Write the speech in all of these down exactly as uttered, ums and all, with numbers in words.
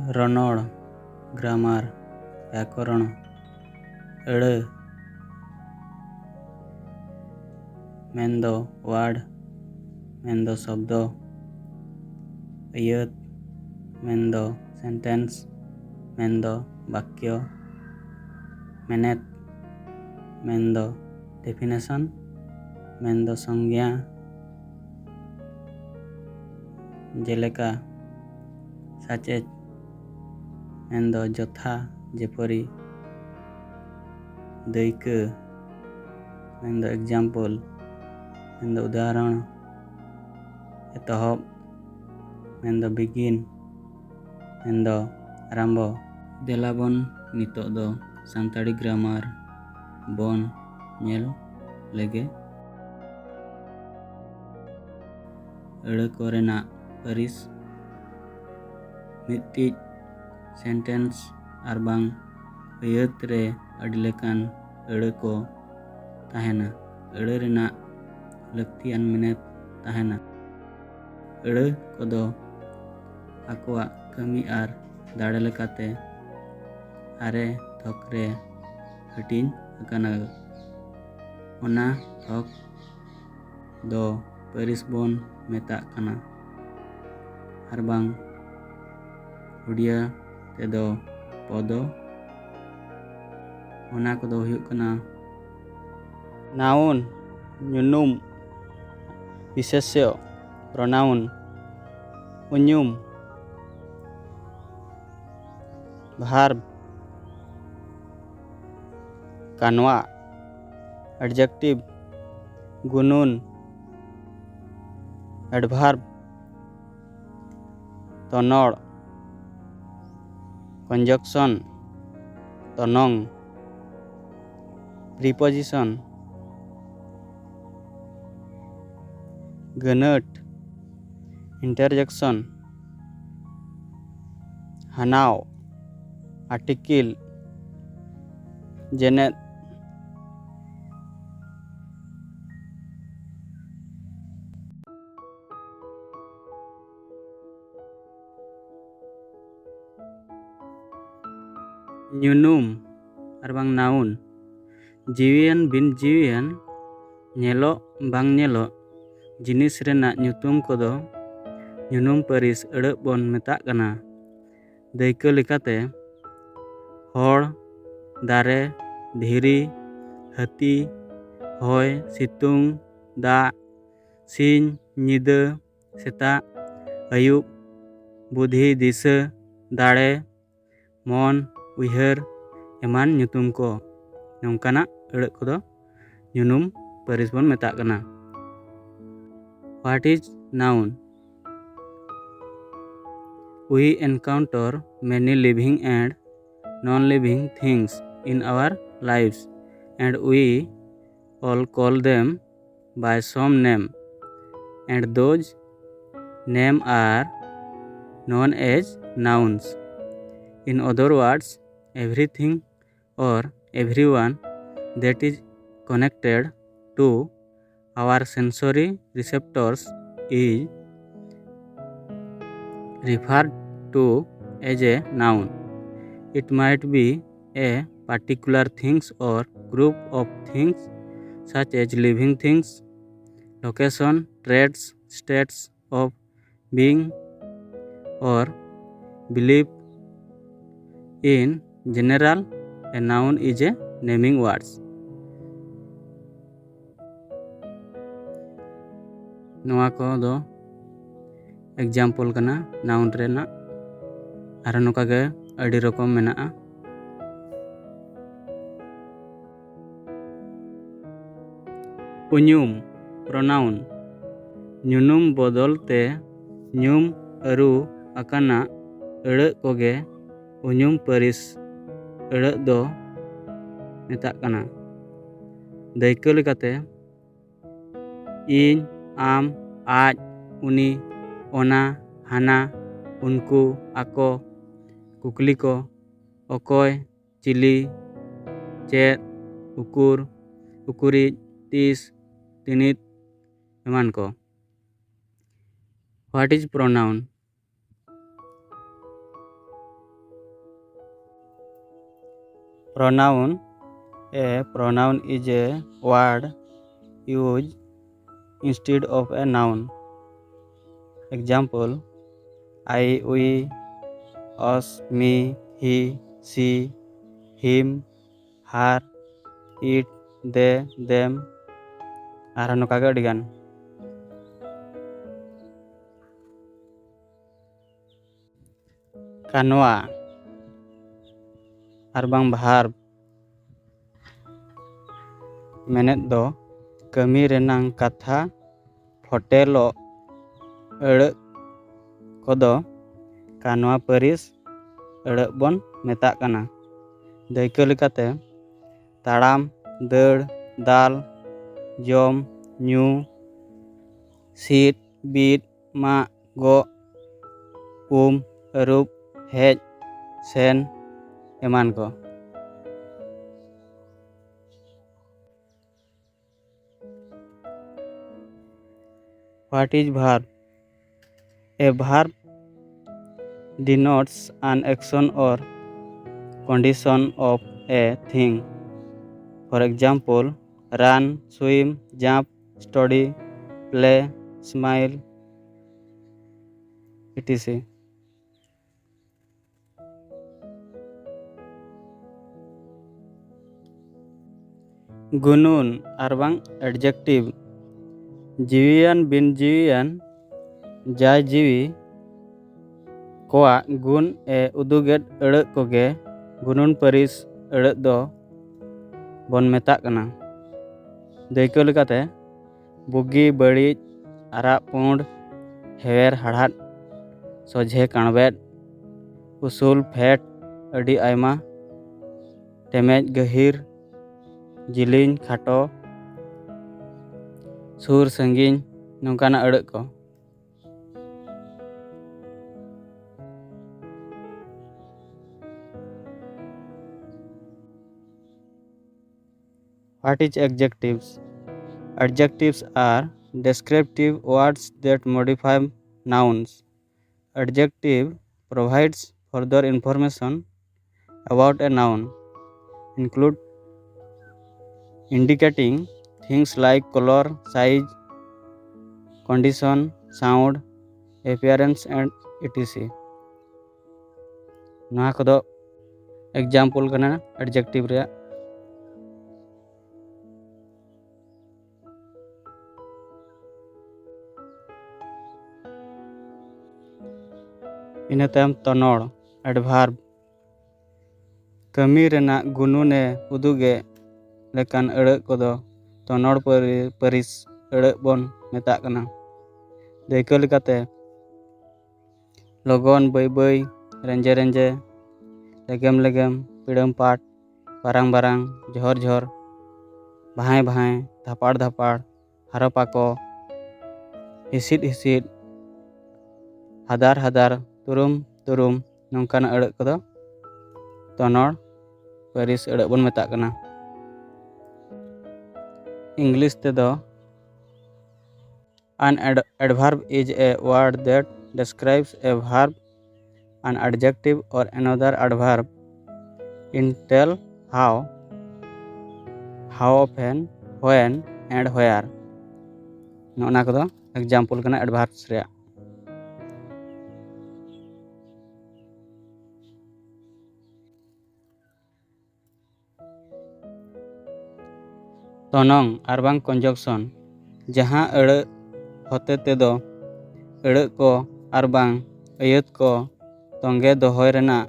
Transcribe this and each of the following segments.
ᱨᱚᱱᱚᱲ, ᱜᱨᱟᱢᱟᱨ, ᱵᱮᱠᱚᱨᱚᱱ᱾ ᱟᱹᱲᱟᱹ ᱢᱮᱱᱫᱚ ᱣᱟᱨᱰ, ᱢᱮᱱᱫᱚ ᱥᱚᱵᱫᱚ᱾ ᱟᱹᱭᱟᱹᱛ ᱢᱮᱱᱫᱚ ᱥᱮᱱᱴᱮᱱᱥ, ᱢᱮᱱᱫᱚ ᱵᱟᱠᱭᱚ᱾ ᱢᱮᱱᱮᱛ ᱢᱮᱱᱫᱚ ᱰᱮᱯᱷᱤᱱᱮᱥᱚᱱ, ᱢᱮᱱᱫᱚ ᱥᱚᱝᱜᱮᱭᱟ᱾ ᱡᱮᱞᱮᱠᱟ ᱥᱟᱪᱮᱪ ᱢᱮᱱᱫᱚ ᱡᱚᱛᱷᱟ, ᱡᱮᱯᱚᱨᱤ᱾ ᱫᱟᱹᱭᱠᱟᱹ ᱢᱮᱱᱫᱚ ᱮᱠᱡᱟᱢᱯᱚᱞ, ᱢᱮᱱᱫᱚ ᱩᱫᱟᱦᱚᱨᱚᱱ᱾ ᱮᱛᱚᱦᱚᱵ ᱢᱮᱱᱫᱚ ᱵᱤᱜᱤᱱ, ᱢᱮᱱᱫᱚ ᱟᱨᱟᱢᱵᱚ᱾ ᱫᱮᱞᱟᱵᱚᱱ ᱱᱤᱛᱚᱜ ᱫᱚ ᱥᱟᱱᱛᱟᱲᱤ ᱜᱨᱟᱢᱟᱨ ᱵᱚᱱ ᱧᱮᱞ ᱞᱮᱜᱮ᱾ ᱟᱹᱲᱟᱹ ᱠᱚ ᱨᱮᱱᱟᱜ ᱯᱟᱹᱨᱤᱥ᱾ ᱢᱤᱫᱴᱤᱡ ᱥᱮᱱᱴᱮᱱᱥ ᱟᱨᱵᱟᱝ ᱟᱹᱭᱟᱹᱛ ᱨᱮ ᱟᱹᱰᱤ ᱞᱮᱠᱟᱱ ᱟᱹᱲᱟᱹ ᱠᱚ ᱛᱟᱦᱮᱱᱟ᱾ ᱟᱹᱲᱟᱹ ᱨᱮᱱᱟᱜ ᱞᱟᱹᱠᱛᱤᱭᱟᱱ ᱢᱮᱱᱮᱛ ᱛᱟᱦᱮᱱᱟ᱾ ᱟᱹᱲᱟᱹ ᱠᱚᱫᱚ ᱟᱠᱚᱣᱟᱜ ᱠᱟᱹᱢᱤ ᱟᱨ ᱫᱟᱲᱮ ᱞᱮᱠᱟᱛᱮ ᱟᱨᱮ ᱛᱷᱚᱠ ᱨᱮ ᱦᱟᱹᱴᱤᱧ ᱟᱠᱟᱱᱟ᱾ ᱚᱱᱟ ᱛᱷᱚᱠ ᱫᱚ ᱯᱟᱹᱨᱤᱥ ᱵᱚᱱ ᱢᱮᱛᱟᱜ ᱠᱟᱱᱟ, ᱟᱨᱵᱟᱝ ᱩᱰᱤᱭᱟ ᱛᱮᱫᱚ ᱯᱚᱫᱚ᱾ ᱚᱱᱟ ᱠᱚᱫᱚ ᱦᱩᱭᱩᱜ ᱠᱟᱱᱟ ᱱᱟᱣᱩᱱ, ᱧᱩᱱᱩᱢ, ᱵᱤᱥᱮᱥᱭᱚ, ᱯᱨᱚᱱᱟᱣᱩᱱ, ᱩᱧᱩᱢ, ᱵᱷᱟᱨᱵ, ᱠᱟᱱᱣᱟ, ᱮᱰᱡᱮᱠᱴᱤᱵᱷ, ᱜᱩᱱᱩᱱ, ᱮᱰᱵᱷᱟᱨᱵ, ᱛᱚᱱᱚᱲ, ᱠᱚᱱᱡᱚᱠᱥᱚᱱ, ᱛᱚᱱᱚᱝ, ᱯᱨᱤᱯᱚᱡᱤᱥᱚᱱ, ᱜᱟᱹᱱᱟᱹᱴ, ᱤᱱᱴᱟᱨᱡᱮᱠᱥᱚᱱ, ᱦᱟᱱᱟᱣ, ᱟᱨᱴᱤᱠᱤᱞ, ᱡᱮᱱᱮᱫ᱾ ᱧᱩᱱᱩᱢ ᱟᱨ ᱵᱟᱝ noun, ᱡᱤᱣᱤᱭᱟᱱ ᱵᱤᱱ ᱡᱤᱣᱤᱭᱟᱱ, ᱧᱮᱞᱚᱜ ᱵᱟᱝ ᱧᱮᱞᱚᱜ ᱡᱤᱱᱤᱥ ᱨᱮᱱᱟᱜ ᱧᱩᱛᱩᱢ ᱠᱚᱫᱚ ᱧᱩᱱᱩᱢ ᱯᱟᱹᱨᱤᱥ ᱟᱹᱲᱟᱹ ᱵᱚᱱ ᱢᱮᱛᱟᱜ ᱠᱟᱱᱟ᱾ ᱫᱟᱹᱭᱠᱟᱹ ᱞᱮᱠᱟᱛᱮ, ᱦᱚᱲ, ᱫᱟᱨᱮ, ᱫᱷᱤᱨᱤ, ᱦᱟᱹᱛᱤ, ᱦᱚᱭ, ᱥᱤᱛᱩᱝ, ᱫᱟᱜ, ᱥᱤᱧ, ᱧᱤᱫᱟᱹ, ᱥᱮᱛᱟᱜ, ᱟᱹᱭᱩᱵ, ᱵᱩᱫᱷᱤ, ᱫᱤᱥᱟᱹ, ᱫᱟᱲᱮ, ᱢᱚᱱ, ᱩᱭᱦᱟᱹᱨ ᱮᱢᱟᱱ ᱧᱩᱛᱩᱢ ᱠᱚ᱾ ᱱᱚᱝᱠᱟᱱᱟᱜ ᱟᱹᱲᱟᱹ ᱠᱚᱫᱚ ᱧᱩᱱᱩᱢ ᱯᱟᱹᱨᱤᱥ ᱵᱚᱱ ᱢᱮᱛᱟᱜ ᱠᱟᱱᱟ᱾ What is noun? We encounter many living and non-living things in our lives, and we all call them by some name, and those name are known as nouns. In other words, everything or everyone that is connected to our sensory receptors is referred to as a noun. It might be a particular things or group of things such as living things, location, traits, states of being or belief. In general, a noun is a naming words. ᱱᱚᱣᱟ ᱠᱚᱫᱚ example ᱠᱟᱱᱟ noun ᱨᱮᱱᱟᱜ᱾ ᱟᱨᱦᱚᱸ ᱱᱚᱝᱠᱟ ᱜᱮ ᱟᱹᱰᱤ ᱨᱚᱠᱚᱢ ᱢᱮᱱᱟᱜᱼᱟ᱾ ᱩᱧᱩᱢ, pronoun, ᱧᱩᱱᱩᱢ ᱵᱚᱫᱚᱞ ᱛᱮ ᱧᱩᱢ ᱟᱹᱨᱩ ᱟᱠᱟᱱᱟ ᱟᱹᱲᱟᱹ ᱠᱚᱜᱮ ᱩᱧᱩᱢ ᱯᱟᱹᱨᱤᱥ ᱟᱹᱲᱟᱹ ᱫᱚ ᱢᱮᱛᱟᱜ ᱠᱟᱱᱟ᱾ ᱫᱟᱹᱭᱠᱟᱹ ᱞᱮᱠᱟᱛᱮ, ᱤᱧ, ᱟᱢ, ᱟᱡ, ᱩᱱᱤ, ᱚᱱᱟ, ᱦᱟᱱᱟ, ᱩᱱᱠᱩ, ᱟᱠᱚ, ᱠᱩᱠᱞᱤ ᱠᱚ, ᱚᱠᱚᱭ, ᱪᱤᱞᱤ, ᱪᱮᱫ, ᱩᱠᱩᱨ, ᱩᱠᱩᱨᱤᱡ, ᱛᱤᱥ, ᱛᱤᱱᱤᱛ ᱮᱢᱟᱱ ᱠᱚ᱾ What is pronoun? Pronoun. A pronoun is a word used instead of a noun. Example: I, we, us, me, he, she, him, her, it, they, them, ᱟᱨᱦᱚᱸ ᱱᱚᱝᱠᱟ ᱜᱮ ᱟᱹᱰᱤᱜᱟᱱ᱾ ᱠᱟᱱᱣᱟ ᱟᱨ ᱵᱟᱝ verb ᱢᱮᱱᱮᱫ ᱫᱚ ᱠᱟᱹᱢᱤ ᱨᱮᱱᱟᱝ ᱠᱟᱛᱷᱟ ᱯᱷᱚᱴᱮᱞᱚᱜ ᱟᱹᱲᱟᱹ ᱠᱚᱫᱚ ᱠᱟᱱᱣᱟ ᱯᱟᱹᱨᱤᱥ ᱟᱹᱲᱟᱹ ᱵᱚᱱ ᱢᱮᱛᱟᱜ ᱠᱟᱱᱟ᱾ ᱫᱟᱹᱭᱠᱟᱹ ᱞᱮᱠᱟᱛᱮ, ᱛᱟᱲᱟᱢ, ᱫᱟᱹᱲ, ᱫᱟᱞ, ᱡᱚᱢ, ᱧᱩ, ᱥᱤᱫ, ᱵᱤᱫ, ᱢᱟᱜ, ᱜᱚᱜ, ᱩᱢ, ᱟᱹᱨᱩᱵ, ᱦᱮᱡ, ᱥᱮᱱ, ᱮᱢᱟᱱ ᱠᱚ᱾ What is verb? A verb denotes an action or condition of a thing. For example, run, swim, jump, study, play, smile, et cetera. ᱜᱩᱱᱩᱱ ᱟᱨ ᱵᱟᱝ adjective᱾ ᱡᱤᱣᱤᱭᱟᱱ ᱵᱤᱱ ᱡᱤᱣᱤᱭᱟᱱ ᱡᱟᱭ ᱡᱤᱣᱤ ᱠᱚᱣᱟᱜ ᱜᱩᱱ ᱮ ᱩᱫᱩᱜᱮᱫ ᱟᱹᱲᱟᱹ ᱠᱚᱜᱮ ᱜᱩᱱᱩᱱ ᱯᱟᱹᱨᱤᱥ ᱟᱹᱲᱟᱹ ᱫᱚ ᱵᱚᱱ ᱢᱮᱛᱟᱜ ᱠᱟᱱᱟ᱾ ᱫᱟᱹᱭᱠᱟᱹ ᱞᱮᱠᱟᱛᱮ, ᱵᱩᱜᱤ ᱵᱟᱹᱲᱤᱡ, ᱟᱨᱟᱜ ᱯᱩᱸᱰ, ᱦᱮᱣᱮᱨ ᱦᱟᱲᱦᱟᱫ, ᱥᱚᱡᱷᱮ ᱠᱟᱬᱵᱮᱫ, ᱩᱥᱩᱞ ᱯᱷᱮᱰ, ᱟᱹᱰᱤ ᱟᱭᱢᱟ, ᱴᱮᱢᱮᱡ ᱜᱟᱹᱦᱤᱨ, ᱡᱤᱞᱤᱧ ᱠᱷᱟᱴᱚ, ᱥᱩᱨ ᱥᱟᱺᱜᱤᱧ, ᱱᱚᱝᱠᱟᱱᱟᱜ ᱟᱹᱲᱟᱹ ᱠᱚ᱾ What is adjectives? Adjectives are descriptive words that modify nouns. Adjective provides further information about a noun. include indicating things like color, size, condition, sound, appearance and et cetera. ᱱᱚᱣᱟ ᱠᱚᱫᱚ example ᱠᱟᱱᱟ adjective ᱨᱮᱭᱟᱜ᱾ ᱤᱱᱟᱹ ᱛᱟᱭᱚᱢ ᱛᱚᱱᱚᱲ, adverb᱾ ᱠᱟᱹᱢᱤ ᱨᱮᱱᱟᱜ ᱜᱩᱱᱩᱱᱮ ᱩᱫᱩᱜᱮ ᱞᱮᱠᱟᱱ ᱟᱹᱲᱟᱹ ᱠᱚᱫᱚ ᱛᱚᱱᱚᱲ ᱯᱟᱹᱨᱤ-, ᱯᱟᱹᱨᱤᱥ ᱟᱹᱲᱟᱹ ᱵᱚᱱ ᱢᱮᱛᱟᱜ ᱠᱟᱱᱟ᱾ ᱫᱟᱹᱭᱠᱟᱹ ᱞᱮᱠᱟᱛᱮ, ᱞᱚᱜᱚᱱ, ᱵᱟᱹᱭ ᱵᱟᱹᱭ, ᱨᱮᱸᱡᱮ ᱨᱮᱸᱡᱮ, ᱞᱮᱜᱮᱢ ᱞᱮᱜᱮᱢ, ᱯᱤᱲᱟᱹᱢ ᱯᱟᱴ, ᱵᱟᱨᱟᱝ ᱵᱟᱨᱟᱝ, ᱡᱷᱚᱨ ᱡᱷᱚᱨ, ᱵᱷᱟᱸᱭ ᱵᱷᱟᱸᱭ, ᱫᱷᱟᱯᱟᱲ ᱫᱷᱟᱯᱟᱲ, ᱦᱟᱨᱚ ᱯᱟᱠᱚ, ᱦᱤᱥᱤᱫ ᱦᱤᱥᱤᱫ, ᱦᱟᱫᱟᱨ ᱦᱟᱫᱟᱨ, ᱛᱩᱨᱩᱢ ᱛᱩᱨᱩᱢ, ᱱᱚᱝᱠᱟᱱᱟᱜ ᱟᱹᱲᱟᱹ ᱠᱚᱫᱚ ᱛᱚᱱᱚᱲ ᱯᱟᱹᱨᱤᱥ ᱟᱹᱲᱟᱹ ᱵᱚᱱ ᱢᱮᱛᱟᱜ ᱠᱟᱱᱟ᱾ ᱤᱝᱞᱤᱥ ᱛᱮᱫᱚ, an ad- adverb is a word that describes a verb, an adjective or another adverb in tell how, how often, when and where. ᱱᱚᱜᱼᱚ ᱱᱟ ᱠᱚᱫᱚ example ᱠᱟᱱᱟ adverbs ᱨᱮᱭᱟᱜ᱾ ᱛᱚᱱᱚᱝ ᱟᱨᱵᱟᱝ conjunction, ᱡᱟᱦᱟᱸ ᱟᱹᱲᱟᱹ ᱦᱚᱛᱮ ᱛᱮᱫᱚ ᱟᱹᱲᱟᱹ ᱠᱚ ᱟᱨᱵᱟᱝ ᱟᱹᱭᱟᱹᱛ ᱠᱚ ᱛᱚᱸᱜᱮ ᱫᱚᱦᱚᱭ ᱨᱮᱱᱟᱜ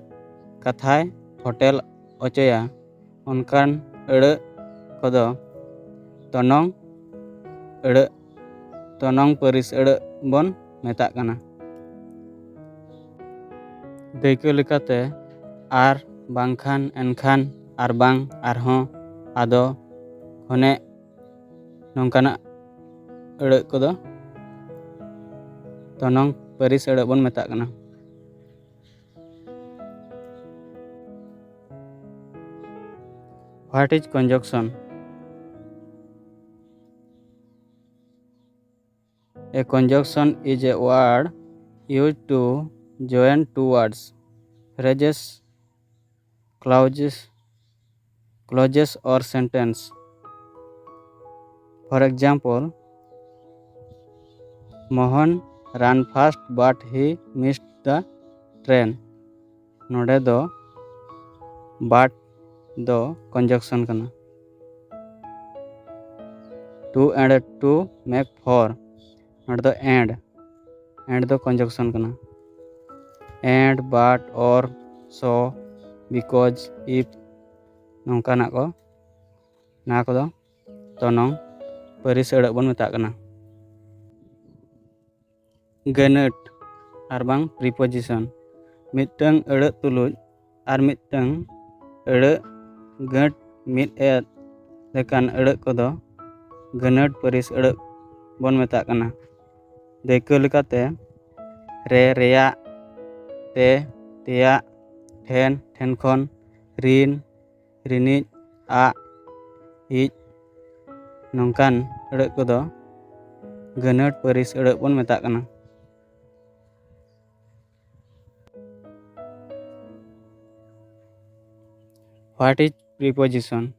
ᱠᱟᱛᱷᱟᱭ ᱯᱷᱚᱴᱮᱞ ᱚᱪᱚᱭᱟ, ᱚᱱᱠᱟᱱ ᱟᱹᱲᱟᱹ ᱠᱚᱫᱚ ᱛᱚᱱᱚᱝ ᱟᱹᱲᱟᱹ, ᱛᱚᱱᱚᱝ ᱯᱟᱹᱨᱤᱥ ᱟᱹᱲᱟᱹ ᱵᱚᱱ ᱢᱮᱛᱟᱜ ᱠᱟᱱᱟ᱾ ᱫᱟᱹᱭᱠᱟᱹ ᱞᱮᱠᱟᱛᱮ, ᱟᱨ ᱵᱟᱝᱠᱷᱟᱱ, ᱮᱱᱠᱷᱟᱱ, ᱟᱨᱵᱟᱝ, ᱟᱨᱦᱚᱸ, ᱟᱫᱚ, ᱠᱷᱚᱱᱮ, ᱱᱚᱝᱠᱟᱱᱟᱜ ᱟᱹᱲᱟᱹ ᱠᱚᱫᱚ ᱛᱚᱱᱚᱝ ᱯᱟᱹᱨᱤᱥ ᱟᱹᱲᱟᱹ ᱵᱚᱱ ᱢᱮᱛᱟᱜ ᱠᱟᱱᱟ᱾ What is conjunction? A conjunction is a word used to join two words, phrases, clauses, clauses or sentence. For example, Mohan ran fast but he missed the train. ᱱᱚᱰᱮ ᱫᱚ but ᱫᱚ conjunction ᱠᱟᱱᱟ᱾ Two and two make four. ᱱᱚᱰᱮ ᱫᱚ and, and ᱫᱚ conjunction ᱠᱟᱱᱟ᱾ And, but, or, so, because, if, ᱱᱚᱝᱠᱟᱱᱟᱜ ᱠᱚ, ᱱᱚᱣᱟ ᱠᱚᱫᱚ ᱛᱚᱱᱚᱝ ᱯᱟᱹᱨᱤᱥ ᱟᱹᱲᱟᱹ ᱵᱚᱱ ᱢᱮᱛᱟᱜ ᱠᱟᱱᱟ᱾ ᱜᱟᱹᱱᱟᱹᱴ ᱟᱨ ᱵᱟᱝ preposition᱾ ᱢᱤᱫᱴᱟᱝ ᱟᱹᱲᱟᱹ ᱛᱩᱞᱩᱡ ᱟᱨ ᱢᱤᱫᱴᱟᱝ ᱟᱹᱲᱟᱹ ᱜᱟᱹᱴ ᱢᱤᱫ ᱮᱫ ᱞᱮᱠᱟᱱ ᱟᱹᱲᱟᱹ ᱠᱚᱫᱚ ᱜᱟᱹᱱᱟᱹᱴ ᱯᱟᱹᱨᱤᱥ ᱟᱹᱲᱟᱹ ᱵᱚᱱ ᱢᱮᱛᱟᱜ ᱠᱟᱱᱟ᱾ ᱫᱟᱹᱭᱠᱟᱹ ᱞᱮᱠᱟᱛᱮ, ᱨᱮ, ᱨᱮᱭᱟᱜ, ᱛᱮ, ᱛᱮᱭᱟᱜ, ᱴᱷᱮᱱ, ᱴᱷᱮᱱ ᱠᱷᱚᱱ, ᱨᱤᱱ, ᱨᱤᱱᱤᱡ, ᱟᱜ, ᱤᱡ, ᱱᱚᱝᱠᱟᱱ ᱟᱹᱲᱟᱹ ᱠᱚᱫᱚ ᱜᱟᱹᱱᱟᱹᱴ ᱯᱟᱹᱨᱤᱥ ᱟᱹᱲᱟᱹ ᱵᱚᱱ ᱢᱮᱛᱟᱜ ᱠᱟᱱᱟ᱾ What is preposition?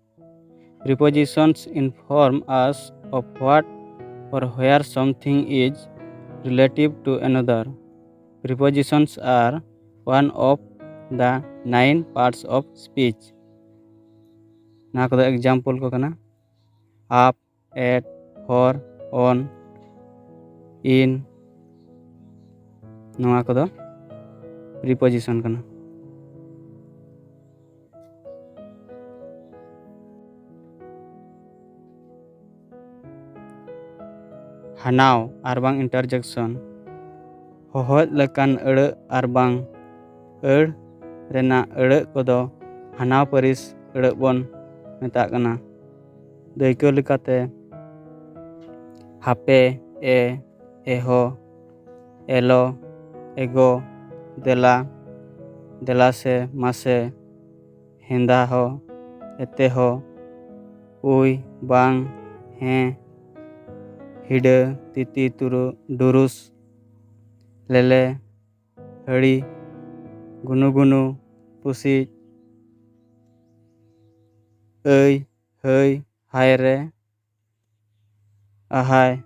Prepositions inform us of what or where something is relative to another. Prepositions are one of the nine parts of speech. ᱱᱚᱣᱟ ᱠᱚᱫᱚ example ᱠᱚ ᱠᱟᱱᱟ: up, at, for, on, in᱾ ᱱᱚᱣᱟ ᱠᱚᱫᱚ preposition ᱠᱟᱱᱟ᱾ ᱦᱟᱱᱟᱣ ᱟᱨ ᱵᱟᱝ interjection᱾ ᱦᱚᱦᱚᱫ ᱞᱮᱠᱟᱱ ᱟᱹᱲᱟᱹ ᱟᱨ ᱵᱟᱝ ᱟᱹᱲ ᱨᱮᱱᱟᱜ ᱟᱹᱲᱟᱹ ᱠᱚᱫᱚ ᱦᱟᱱᱟᱣ ᱯᱟᱹᱨᱤᱥ ᱟᱹᱲᱟᱹ ᱵᱚᱱ ᱢᱮᱛᱟᱜ ᱠᱟᱱᱟ᱾ ᱫᱟᱹᱭᱠᱟᱹ ᱞᱮᱠᱟᱛᱮ, ᱦᱟᱯᱮ, ᱮ, ᱮᱦᱚ, ᱮᱞᱚ, ᱮᱜᱚ, ᱫᱮᱞᱟ, ᱫᱮᱞᱟ ᱥᱮ, ᱢᱟᱥᱮ, ᱦᱮᱸᱫᱟ ᱦᱚ, ᱮᱛᱮ ᱦᱚ, ᱩᱭ, ᱵᱟᱝ, ᱦᱮᱸ, ᱦᱤᱰᱟᱹ, ᱛᱤᱛᱤ, ᱛᱩᱨᱩ, ᱰᱩᱨᱩᱥ, ᱞᱮᱞᱮ, ᱦᱟᱹᱲᱤ, ᱜᱩᱱᱩ ᱜᱩᱱᱩ, ᱯᱩᱥᱤᱡ, ᱟᱹᱭ, ᱦᱟᱹᱭ, ᱦᱟᱭ ᱨᱮ, ᱟᱦᱟᱭ,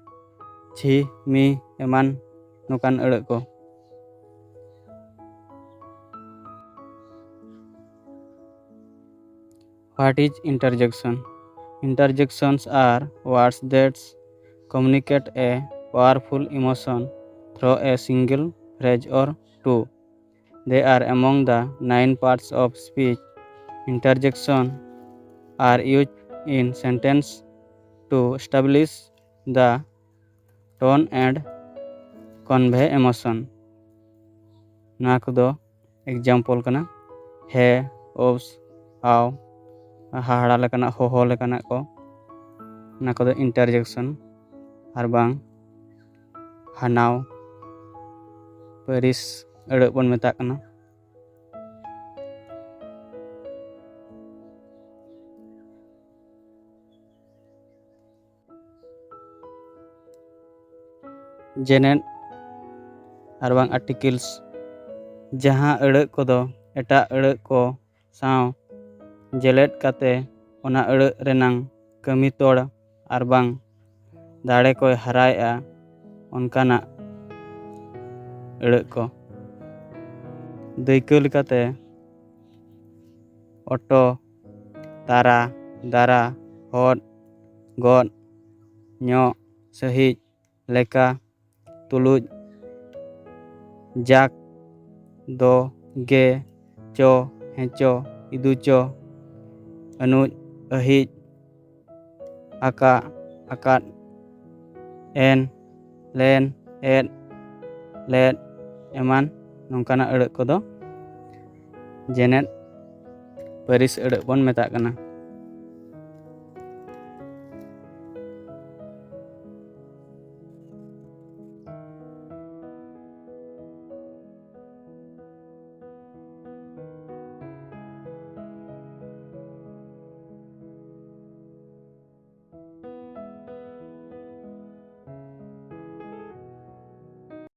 ᱪᱷᱤ, ᱢᱤ ᱮᱢᱟᱱ ᱱᱚᱝᱠᱟᱱ ᱟᱹᱲᱟᱹ ᱠᱚ᱾ What is interjection? Interjections are words that communicate a powerful emotion through a single phrase or two. They are among the nine parts of speech. Interjection are used in sentence to establish the tone and convey emotion. ᱱᱚᱣᱟ ᱠᱚᱫᱚ example ᱠᱟᱱᱟ ᱦᱮ, ᱳᱵᱥ, ᱟᱣ, ᱦᱟᱦᱟᱲᱟ ᱞᱮᱠᱟᱱᱟᱜ, ᱦᱚᱦᱚ ᱞᱮᱠᱟᱱᱟᱜ ᱠᱚ᱾ ᱚᱱᱟ ᱠᱚᱫᱚ interjection ᱟᱨ ᱵᱟᱝ ᱦᱟᱱᱟᱣ ᱯᱟᱹᱨᱤᱥ ᱟᱹᱲᱟᱹ ᱵᱚᱱ ᱢᱮᱛᱟᱜ ᱠᱟᱱᱟ᱾ ᱡᱮᱱᱮᱫ ᱟᱨ ᱵᱟᱝ articles, ᱡᱟᱦᱟᱸ ᱟᱹᱲᱟᱹ ᱠᱚᱫᱚ ᱮᱴᱟᱜ ᱟᱹᱲᱟᱹ ᱠᱚ ᱥᱟᱶ ᱡᱮᱞᱮᱫ ᱠᱟᱛᱮ ᱚᱱᱟ ᱟᱹᱲᱟᱹ ᱨᱮᱱᱟᱝ ᱠᱟᱹᱢᱤ ᱛᱚᱲ ᱟᱨ ᱵᱟᱝ ᱫᱟᱲᱮ ᱠᱚᱭ ᱦᱟᱨᱟᱭᱮᱫᱼᱟ, ᱚᱱᱠᱟᱱᱟᱜ ᱟᱹᱲᱟᱹ ᱠᱚ᱾ ᱫᱟᱹᱭᱠᱟᱹ ᱞᱮᱠᱟᱛᱮ ᱚᱴᱚ, ᱛᱟᱨᱟ, ᱫᱟᱨᱟ, ᱦᱚᱫ, ᱜᱚᱫ, ᱧᱚᱜ, ᱥᱟᱹᱦᱤᱡ, ᱞᱮᱠᱟ, ᱛᱩᱞᱩᱡ, ᱡᱟᱠ, ᱫᱚ, ᱜᱮ, ᱪᱚ, ᱦᱮᱸᱪᱚ, ᱤᱫᱩᱪᱚ, ᱟᱹᱱᱩᱡ, ᱟᱹᱦᱤᱡ, ᱟᱠᱟ, ᱟᱠᱟᱫ, ᱮᱱ, ᱞᱮᱱ, ᱮᱫ, ᱞᱮᱫ ᱮᱢᱟᱱ ᱱᱚᱝᱠᱟᱱᱟᱜ ᱟᱹᱲᱟᱹ ᱠᱚᱫᱚ ᱡᱮᱱᱮᱫ ᱯᱟᱹᱨᱤᱥ ᱟᱹᱲᱟᱹ ᱵᱚᱱ ᱢᱮᱛᱟᱜ ᱠᱟᱱᱟ᱾